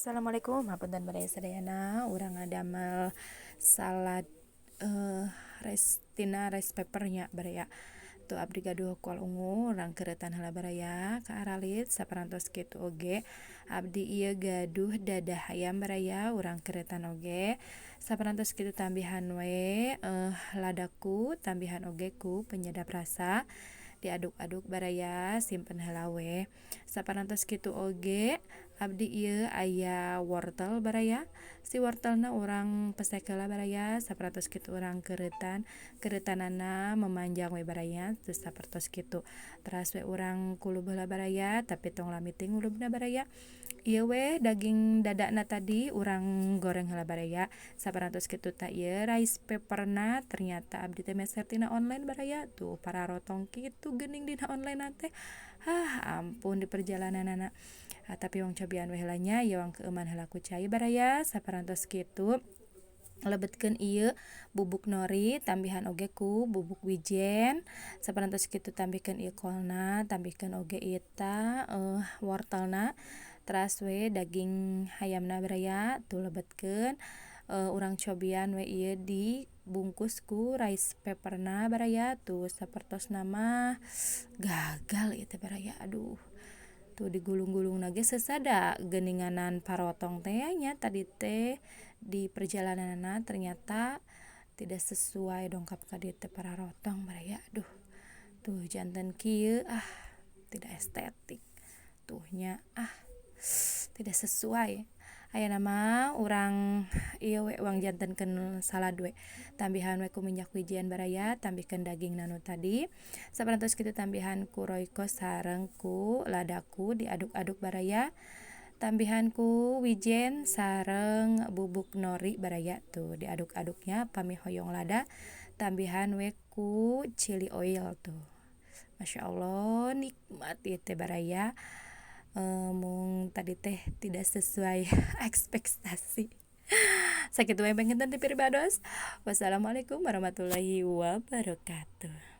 Assalamualaikum, hapunten baraya sadayana. Urang ngadamel salad rice tina rice paper nya, baraya. Tuh, abdi gaduh kol ungu, urang keureutan heula, baraya, ka aralit. Saparantos kitu oge abdi ieu gaduh dada hayam, baraya, urang keureutan oge. Saparantos kitu tambihan we ladaku, tambihan oge ku penyedap rasa, diaduk-aduk, baraya, simpen heula we. Saparantos kitu oge abdi ieu aya wortel, baraya. Si wortelna urang pesek heula, baraya. Saparantos kitu urang keureutan, keureutanana memanjang we, baraya. Terus sapertos kitu teras we urang kulub heula, baraya, tapi tong lami teuing ngulubna, baraya. Ieu we daging dadana tadi urang goreng heula, baraya. Saparantos kitu tah ieu rice paperna ternyata abdi teh meser tina online, baraya. Tuh, pararotong kitu geuning dina online teh. Hah ampun, di perjalananana, tapi urang cobian we heula nya. Ieu urang keueuman heula ku cai, baraya. Saparantos kitu lebetkeun ieu bubuk nori, tambihan oge ku bubuk wijen. Saparantos kitu tambihkeun ieu kolna, tambihkeun oge ieu ta wortelna, teras we daging hayamna, baraya. Tuh, lebetkeun, urang cobian we ieu dibungkus ku rice paperna, baraya. Tuh, sapertosna mah gagal ieu teh, baraya. Aduh, tuh digulung-gulungna ge sesah da geuninganan parotong teh nya. Tadi teh di perjalananna ternyata tidak sesuai, dongkap ka dieu teh pararotong, baraya. Aduh, tuh janten kieu. Ah, tidak estetik tuh nya. Ah, tidak sesuai. Ayeuna mah urang ieu we, urang jantenkeun salad we. Tambihan we ku minyak wijen, baraya, tambihkeun daging nu tadi. Saparantos kitu tambihan ku Royco sareng ku ladaku, diaduk-aduk, baraya. Tambihan ku wijen sareng bubuk nori, baraya. Tuh, diaduk-aduknya. Pami hoyong lada, tambihan we ku chili oil. Tuh, Masya Allah, nikmat ieu teh, baraya. Mung tadi teh tidak sesuai ekspektasi. Sakitu we panginten ti pribados. Wassalamualaikum warahmatullahi wabarakatuh.